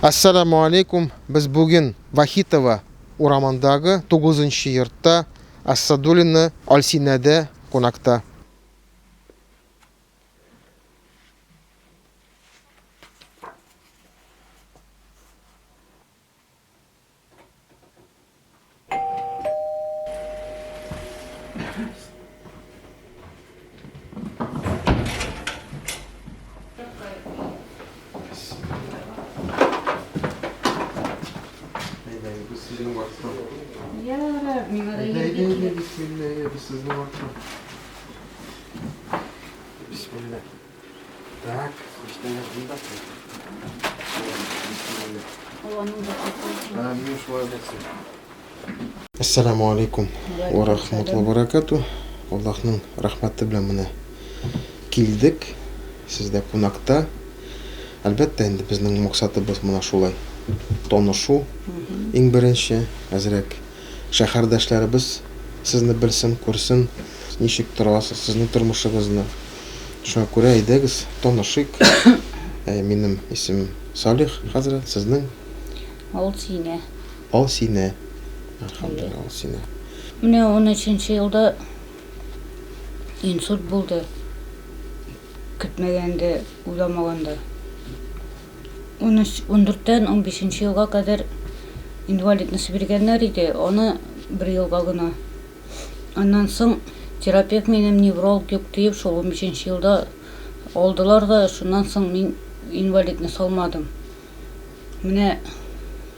Әссәламү алейкум! Без бүген Вахитова урамындагы тугызынчы йортта Ассадуллина Альсинәдә кунакта. Бисмилла. Так, Ассаламу алейкум ва рахматуллахи ва баракату. Аллаһның рәхмәте белән менә килдек. Сездә кунакта. Әлбәттә, инде безнең максатыбыз менә шулай танышу. Иң беренче, әзрәк шәһәрдәшләребез сезне белсен, күрсен, ничек торасыз, сезнең тормышыгызны. Шуңа күрә әйдәгез, танышыйк. Ә, минем исемем Салих хәзрәт, сезнең? Алсинә. Алсинә. Әлхәмдүлилләһ, Алсинә. Менә унөченче елда инсульт булды. Көтмәгәндә, уйламаганда. Унөч, ундүрттән унбишенче елга кадәр инвалидность биргәннәр иде, аны бер елга гына. Аннан соң терапевт минем невролог юк диеп, шул унбишенче елда алдылар да, шуннан соң мин инвалидность алмадым. Менә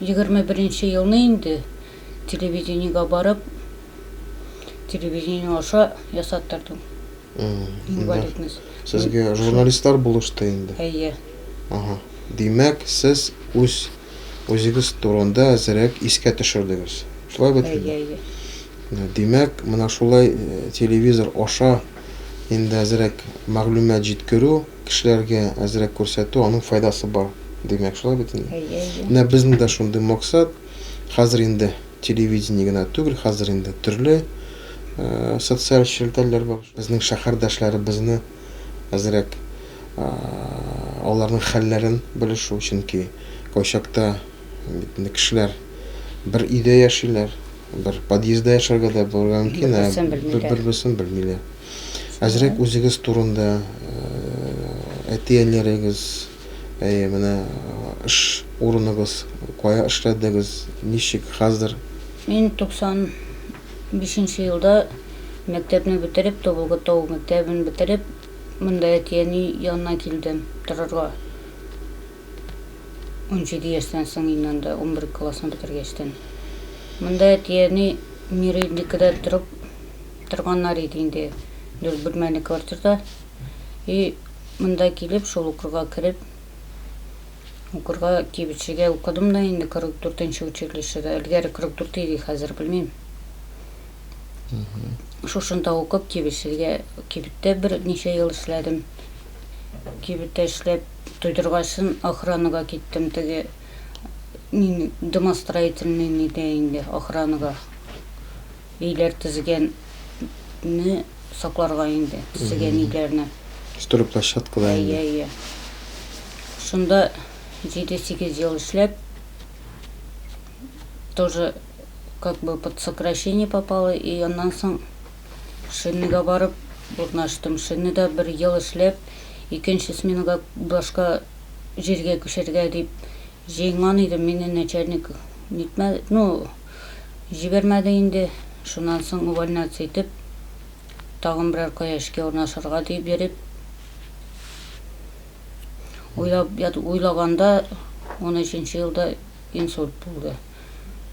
21 елны инде телевидениегә барып, телевидение аша ясаттырдым инвалидность. Сезгә журналистлар булышты инде? Әйе. Ага. Димәк, сез үз үзегез турында әзрәк искә төшердегез. Шулай бит инде? Әйе, әйе. Димәк, менә шулай телевизор аша инде әзрәк мәгълүмат җиткерү, кешеләргә әзрәк күрсәтү, аның файдасы бар. Димәк, шулай бит инде? Әйе, әйе. Менә безнең дә шундый максат. Хәзер инде телевидение генә түгел, хәзер инде төрле социаль челтәрләр бар. Безнең шәһәрдәшләребезне әзрәк аларның хәлләрен белешү, чөнки кайчакта бит инде кешеләр бер өйдә яшиләр, бер подъездда яшәргә дә булырга мөмкин, ә бер-берсен белмиләр. Әзрәк үзегез турында, әти-әниләрегез, әйе, менә эш урыныгыз, кая эшләдегез, ничек хәзер? Мин 95 нче елда мәктәпне бетереп, Тубылгы Тау мәктәбен бетереп, монда әти-әни янына килдем торырга. 17 яшьтән соң инде анда 11 классны бетергәчтән. Монда әти-әни Мирыйдникеда торып торганнар иде инде, дүрт бүлмәле квартирда. И монда килеп, шул укырга кереп, укырга кибетчегә укыдым да инде 44 нче училищеда. Элгәре 44 иде, хәзер белмим. Шушында укып, кибетчегә, кибеттә берничә ел эшләдем. Кибеттә эшләп туйдыргачын охранага киттем теге домостроительный нидә инде охранага. Өйләр төзегәнне сакларга инде, төзегән өйләрне. Стройплощадкада инде. Әйе, әйе. Шунда 7-8 ел эшләп, тоже как бы под сокращение попала, и аннан соң Шинныга барып урнаштым. Шинныда бер ел эшләп, икенче сменага башка җиргә күчәргә дип җыенган идем, мине начальник нитмәде, ну, җибәрмәде инде. Шуннан соң увольняться итеп, тагын берәр кая эшкә урнашырга дип йөреп, уйлап, уйлаганда, унөченче елда инсульт булды.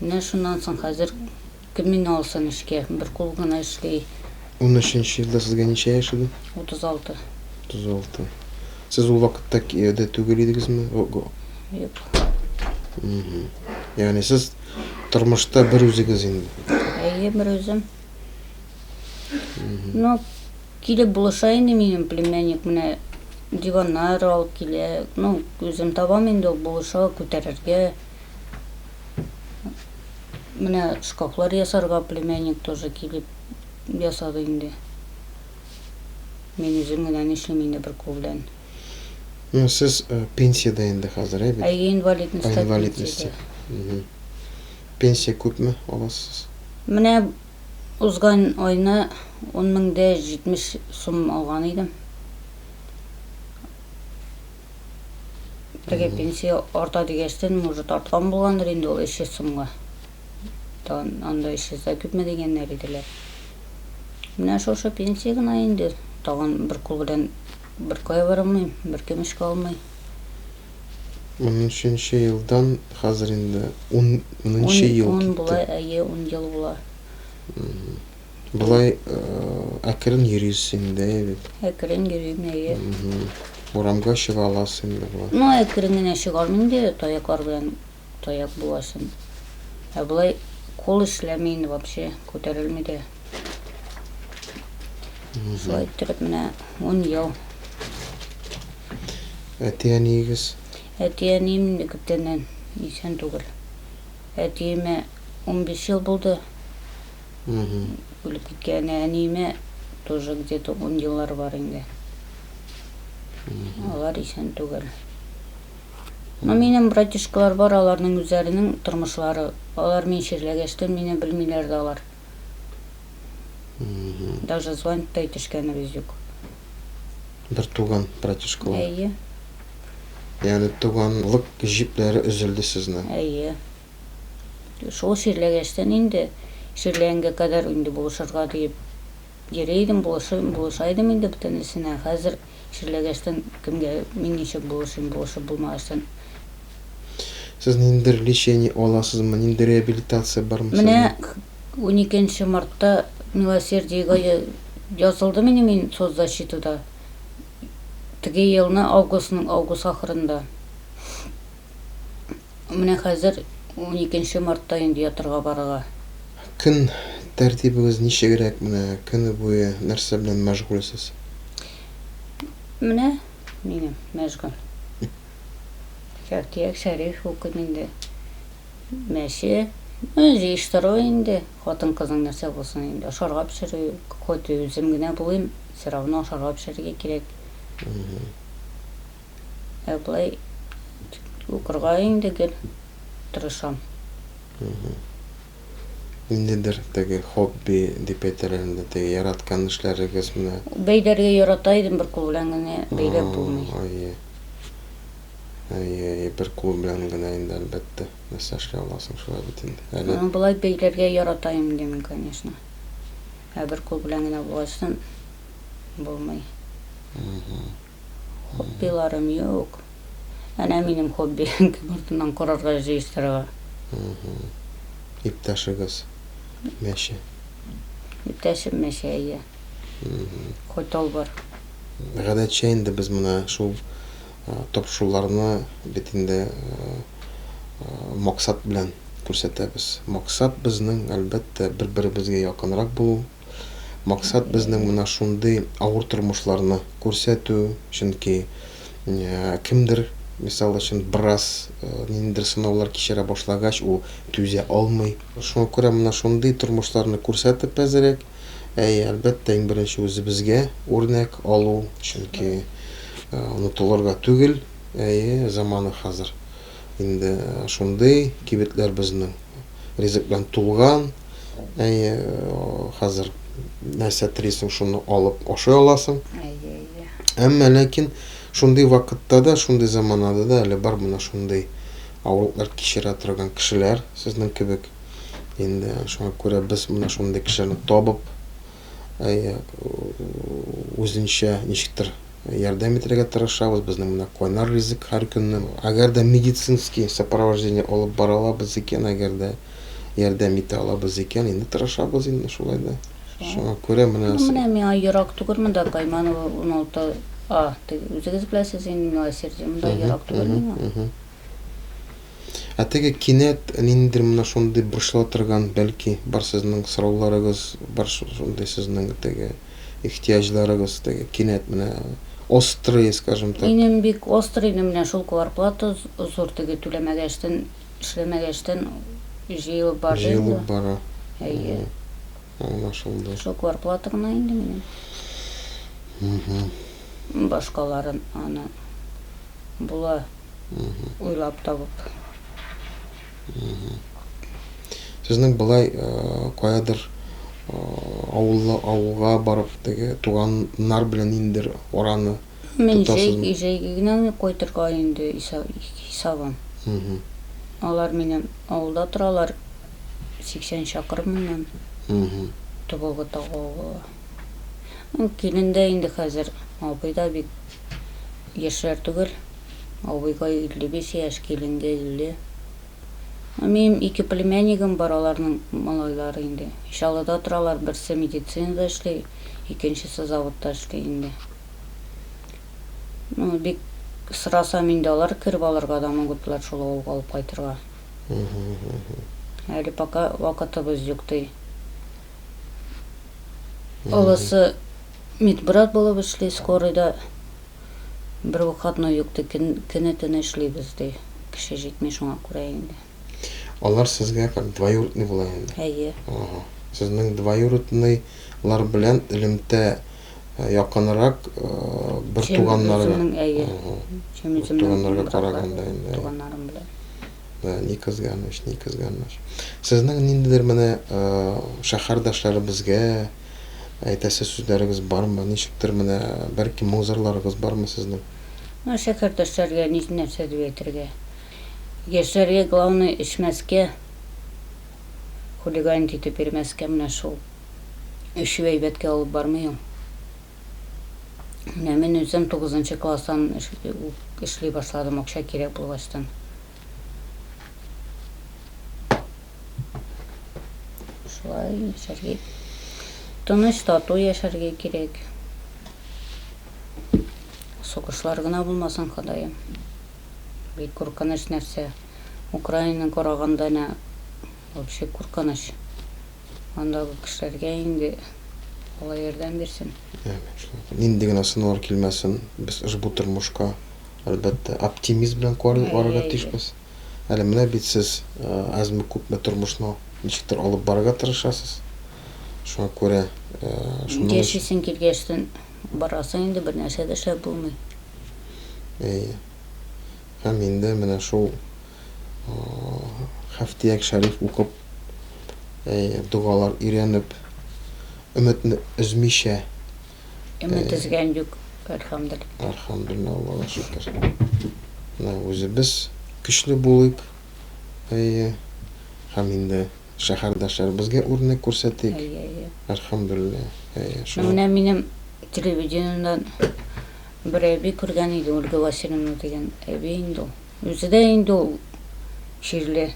Менә шуннан соң хәзер Кем мине алсын эшкә? Бер кул гына эшли. Унөченче елда сезгә ничә яшь иде? 36. 36. Сез ул вакытта кияүдә түгел идегезме? Юк. Ягъни сез тормышта бер үзегез инде? Әйе, бер үзем. Ну, килеп булыша инде минем племянник, менә диваннар алып килә. Ну, үзем табам инде, ул булыша күтәрергә. Менә шкафлар ясарга племянник тоже килеп ясады инде. Мин үзем генә нишлим инде бер кул белән. Ну, сез пенсиядә инде хәзер, әй бит? Әйе, инвалидностьта. По инвалидности. Пенсия күпме аласыз? Менә узган айны 10 мең дә 70 сум алган идем. Теге пенсия арта дигәчтен, может, арткан булгандыр инде ул 300 сумга. Тагын анда 300 дә күпме дигәннәр иделәр. Менә шушы пенсия генә инде. Тагын бер кул белән бер кая бара алмыйм, беркем эшкә алмый. Унөченче елдан хәзер инде ун, унынчы ел Ун була, китте. әйе, 10 ел була. Болай әкрен йөрисез инде, әйе бит? Әкрен йөрим, әйе. Урамга чыга аласыз инде болай. Ну, әкрен генә чыга алмыйм инде, таяклар белән таяк буласын. Ә болай кул эшләми инде вообще, күтәрелми дә. Шулай иттереп менә 10 ел. Әти-әниегез? Әти-әнием инде күптәннән исән түгел. Әтиемә 15 ел булды. Үлеп киткәненә, әниемә тоже где-то 10 еллар бар инде. Алар исән түгел. Ну, минем братишкалар бар, аларның үзләренең тормышлары. Алар мин чирләгәчтен мине белмиләр дә алар. Даже звонить та итешкәнебез юк. Бер туган братишкалар. Әйе. Ягъни туганлык җипләре өзелде сезнең. Әйе. Шул чирләгәчтен инде, чирләгәнгә кадәр инде булышырга диеп йөри идем, булышы, булыша идем инде бөтенесенә. Хәзер чирләгәчтен кемгә мин ничек булышыйм, булышып булмагачтын. Сез ниндидер лечение аласызмы, нинди реабилитация бармы Менә сезнең? 12 мартта Милосердиегә язылдым инде мин соцзащитада. Теге елны августның август ахырында. Менә хәзер 12 мартта инде ятырга барырга. Көн тәртибегез ничегрәк менә, көне буе нәрсә белән мәшгульсез? Менә минем мәшгуль. Шәртияк Шәриф укыйм инде. Мәче. Ну, җыештыру инде. Хатын-кызның нәрсә булсын инде. Ашарга пешерү, хоть үзем генә булыйм, все равно ашарга пешерергә кирәк. Ә болай укырга инде гел тырышам. Ниндидер теге хобби дип әйтәләр инде, теге яраткан эшләрегез менә. Бәйләргә ярата идем, бер кул белән генә бәйләп булмый. Әйе. Әйе, әйе, бер кул белән генә инде, әлбәттә. Нәрсә эшли аласың шулай бит инде. Әле. Ну, болай бәйләргә ярата инде мин, конечно. Ә бер кул белән генә булгачтын булмый. Хоббиларым юк. Әнә минем хобби, кем артыннан карарга, җыештырырга. Иптәшегез мәче. Иптәшем мәче, әйе. Хоть тал бар. Гадәтчә инде без менә шул тапшыруларны бит инде максат белән күрсәтәбез. Максат безнең, әлбәттә, бер-беребезгә якынрак булу. Максат безнең менә шундый авыр тормышларны күрсәтү, чөнки кемдер, мисал өчен, бераз ниндидер сынаулар кичерә башлагач, ул түзә алмый. Шуңа күрә менә шундый тормышларны күрсәтеп әзрәк, әй, әлбәттә, иң беренче үзебезгә үрнәк алу, чөнки онытылырга түгел, әйе, заманы хәзер инде шундый, кибетләр безнең ризык белән тулган. Әйе, хәзер нәрсә телисең, шуны алып ашый аласың. Әйе, әйе. Әмма ләкин шундый вакытта да, шундый заманада да әле бар менә шундый авырлыклар кичерә торган кешеләр, сезнең кебек. Инде шуңа күрә без менә шундый кешеләрне табып, әйе, үзенчә ничектер ярдәм итәргә тырышабыз. Безнең менә кайнар ризык һәр көнне. Әгәр дә медицинский сопровождение алып бара алабыз икән, әгәр дә ярдәм итә алабыз икән, инде тырышабыз инде шулай да. Шуңа күрә менә Ну, менә миңа ерак түгел монда Кайманово 16 А, үзегез беләсез инде Милосердие, монда ерак түгел миңа. Ә теге кинәт ниндидер менә шундый борчыла торган, бәлки, бар сезнең сорауларыгыз, бар шундый сезнең теге ихтыяҗларыгыз, теге кинәт менә острые, скажем так. Минем бик острый инде менә шул кварплата зур теге түләмәгәчтен, эшләмәгәчтен җыелып барды инде. Җыелып бара. Әйе. Аңлашылды. Шул кварплата гына инде минем. Башкаларын аны. Була. Уйлап табып. Сезнең болай каядыр авылла авылга барып теге туганнар белән ниндидер араны Мин җәй җәйге генә кайтырга инде хисабым. Алар минем авылда торалар, 80 чакрым моннан. Тубылгы Тау авылы. Килен дә инде хәзер, абый да бик яшьләр түгел. Абыйга 55 яшь, киленгә 50. Минем ике племяннигым бар, аларның малайлары инде. Чаллыда торалар, берсе медицинада эшли, икенчесе заводта эшли инде. Ну, бик сорасам инде алар кереп алырга да могутлар шул авылга алып кайтырга. Әле пока вакытыбыз юк ди. Олысы медбрат булып эшли скорыйда. Бер выходной юк ди, көне-төне эшлибез ди. Кеше җитми шуңа күрә инде. Алар сезгә как двоюродный була инде? Әйе. Ага. Сезнең двоюродныйлар белән элемтә якынрак бер Чем туганнарга. үземнең, әйе. Ага. Чем Бер үземнең туганнарга братлар, караганда инде. туганнарым белән. Да, ни кызганыч, ни кызганыч. Сезнең ниндидер менә шәһәрдәшләребезгә әйтәсе сүзләрегез бармы? Ничектер менә, бәлки моң-зарларыгыз бармы сезнең? Ну, шәһәрдәшләргә ни нәрсә дип әйтергә? Яшьләргә главное эчмәскә, хулиганить итеп йөрмәскә, менә шул. Эчү әйбәткә алып бармый ул. Менә мин үзем тугызынчы класстан үк эшли башладым, акча кирәк булгачтан. Шулай яшәргә. Тыныч, тату яшәргә кирәк. Сугышлар гына булмасын, Ходаем. Бик куркыныч нәрсә. Украинаны караганда әнә вообще куркыныч. Андагы кешеләргә инде Алла ярдәм бирсен. Әмин. Шулай. Нинди генә сынаулар килмәсен, без ошбу тормышка, әлбәттә, оптимизм белән карарга тиешбез. Әле менә бит сез әзме-күпме тормышны ничектер алып барырга тырышасыз. Шуңа күрә шуның өчен. Яшисең килгәчтен барасың инде, бернәрсә дә эшләп булмый. Әйе. Һәм инде менә шул Хәфтияк шәриф укып, догалар өйрәнеп, өметне өзмичә. Өмет өзгән юк, әлхәмдүлилләһ. Әлхәмдүлилләһ, Аллага шөкер. Менә үзебез көчле булыйк. Әйе. Һәм инде шәһәрдәшләребезгә үрнәк күрсәтик. Әйе, әйе. Әлхәмдүлилләһ. Әйе, шулай. Менә минем телевидениедән бер әби күргән иде, Ольга Васильевна дигән әби инде ул. Үзе дә инде ул чирле.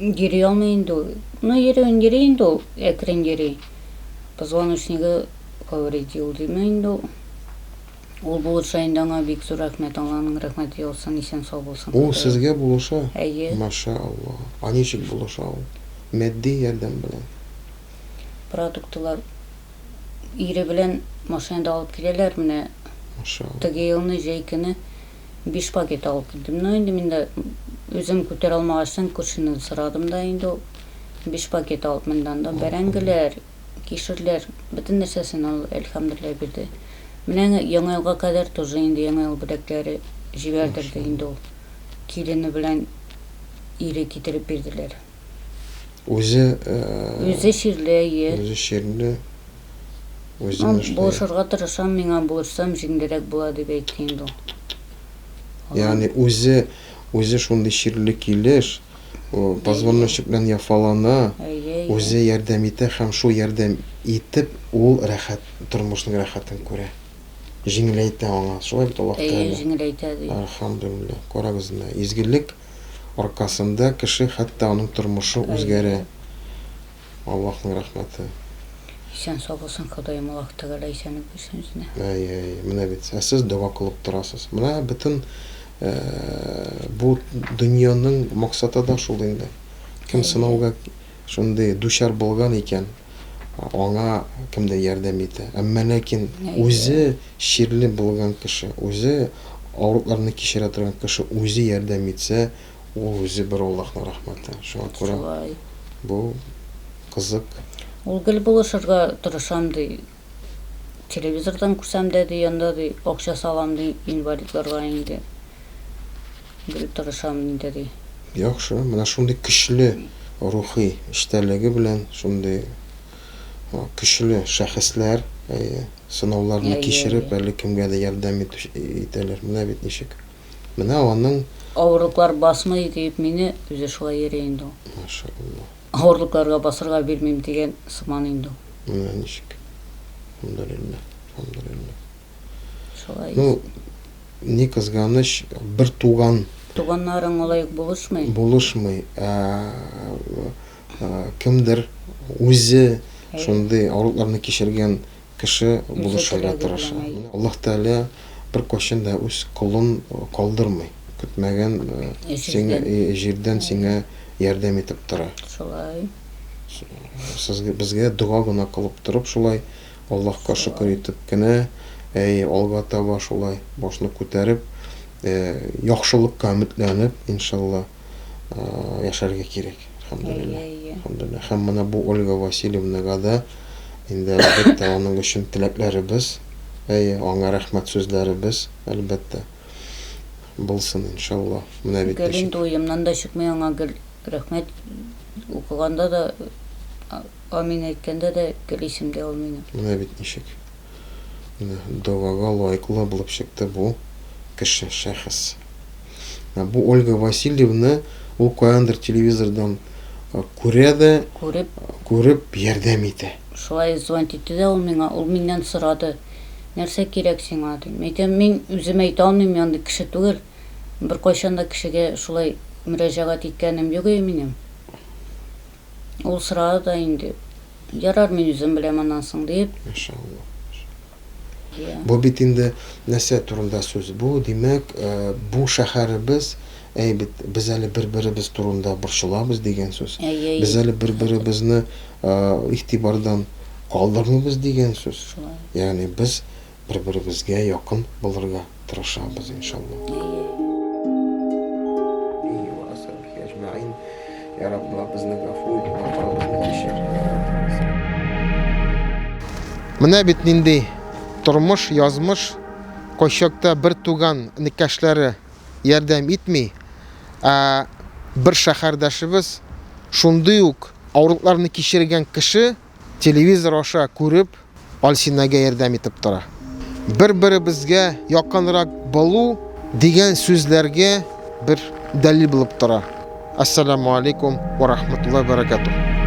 Йөри алмый инде ул. Ну, йөрүен йөри инде ул, әкрен йөри. Позвоночнигы повредил дими инде ул. Ул булыша инде аңа бик зур рәхмәт. Алланың рәхмәте яусын, исән-сау булсын. Ул сезгә булыша? Әйе. Маша Алла. А ничек булыша ул? Матди ярдәм белән? Продуктылар Ире белән машинада алып киләләр менә. Машалла. Теге елны җәй көне биш пакет алып килдем. Ну инде мин дә үзем күтәрә алмагачтан күршеннән сорадым да инде ул биш пакет алып менде анда. Бәрәңгеләр, кишерләр, бөтен нәрсәсен ул әлхәмдүлилләһ бирде. Менә Яңа елга кадәр тоже инде Яңа ел бүләкләре җибәрдерде инде ул. Килене белән ире китереп бирделәр. Үзе Үзе чирле, әйе. Үзе чирле. Үзе Ну, эшли. булышырга тырышам, миңа булышсам җиңелрәк була дип әйтте инде ул. Ягъни үзе үзе шундый чирле килеш, позвоночник белән яфалана, үзе ярдәм итә һәм шул ярдәм итеп ул рәхәт тормышның рәхәтен күрә. Җиңеләйтә аңа. Шулай бит Аллаһ Әйе, Тәгалә. җиңеләйтә ди. Әлхәмдүлилләһ. Карагыз менә, изгелек аркасында кеше хәтта аның тормышы үзгәрә. Аллаһның рәхмәте. Исән сау булсын Ходаем Аллаһ Тәгалә исәнлек бирсен үзенә. Әй, әй, менә бит, ә сез дога кылып торасыз. Менә бөтен бу дөньяның максаты да шул инде. Кем сынауга шундый дучар булган икән, аңа кемдер ярдәм итә. Әмма ләкин үзе чирле булган кеше, үзе авырлыкларны кичерә торган кеше үзе ярдәм итсә, ул үзе бер Аллаһның рәхмәте. Шуңа күрә бу кызык. Ул гел булышырга тырышам, ди. Телевизордан күрсәм дә, ди, анда, ди, акча салам, ди, инвалидларга инде. Гел тырышам инде, ди. Яхшы, менә шундый көчле рухи эчтәлеге белән, шундый көчле шәхесләр, әйе, сынауларны кичереп, әле кемгә дә ярдәм итәләр. Менә бит ничек. Менә аның. Авырлыклар басмый диеп мине, үзе шулай йөри инде ул. Машалла. Авырлыкларга басырга бирмим дигән сыман инде ул. Менә ничек. Әлхәмдүлилләһ, әлхәмдүлилләһ. Шулай. Ну, ни кызганыч, бер туган. Туганнарың алай ук булышмый. Булышмый. Ә кемдер үзе шундый авырлыкларны кичергән кеше булышырга тырыша. Аллаһ Тәгалә беркайчан да үз колын калдырмый. Көтмәгән сиңа җирдән сиңа ярдәм итеп тора. Шулай. Сезгә безгә дога гына кылып торып шулай Аллаһка шөкер итеп кенә, әй, алга таба шулай башны күтәреп, яхшылыкка өметләнеп, иншалла, яшәргә кирәк. Әлхәмдүлилләһ. Әлхәмдүлилләһ. Һәм менә бу Ольга Васильевнага да инде, әлбәттә, аның өчен теләкләребез, әйе, аңа рәхмәт сүзләребез, әлбәттә, булсын, иншалла. Менә бит Гел инде уемнан да чыкмый аңа гел рәхмәт укыганда да, амин әйткәндә дә гел исемдә ул минем. Менә бит ничек. Менә догага лаеклы булып чыкты бу кеше, шәхес. Менә бу Ольга Васильевна ул каяндыр телевизордан күрә дә, Күреп. күреп ярдәм итә. Шулай звонить итте дә ул миңа, ул миннән сорады, нәрсә кирәк сиңа, ди. Мин әйтәм, мин үзем әйтә алмыйм, мин андый кеше түгел. Беркайчан да кешегә шулай мөрәҗәгать иткәнем юк иде минем. Ул сорады да инде. Ярар, мин үзем беләм аннан соң, диеп. Машалла. Бу бит инде нәрсә турында сүз? Бу, димәк, бу шәһәребез, әй бит, без әле бер-беребез турында борчылабыз дигән сүз. Без әле бер-беребезне игътибардан калдырмыйбыз дигән сүз. Ягъни без Бер-беребезгә якын булырга тырышабыз, иншалла. Я Раббы, безне гафу ит, гөнаһларыбызны кичер. Менә бит нинди тормыш, язмыш, кайчакта бер туган энекәшләре ярдәм итми, ә бер шәһәрдәшебез шундый ук авырлыкларны кичергән кеше телевизор аша күреп, Альсинәгә ярдәм итеп тора. Бер-беребезгә якынрак булу дигән сүзләргә бер дәлил булып тора. Ассаламу алейкум ва рахматуллаһи ва баракатуһ.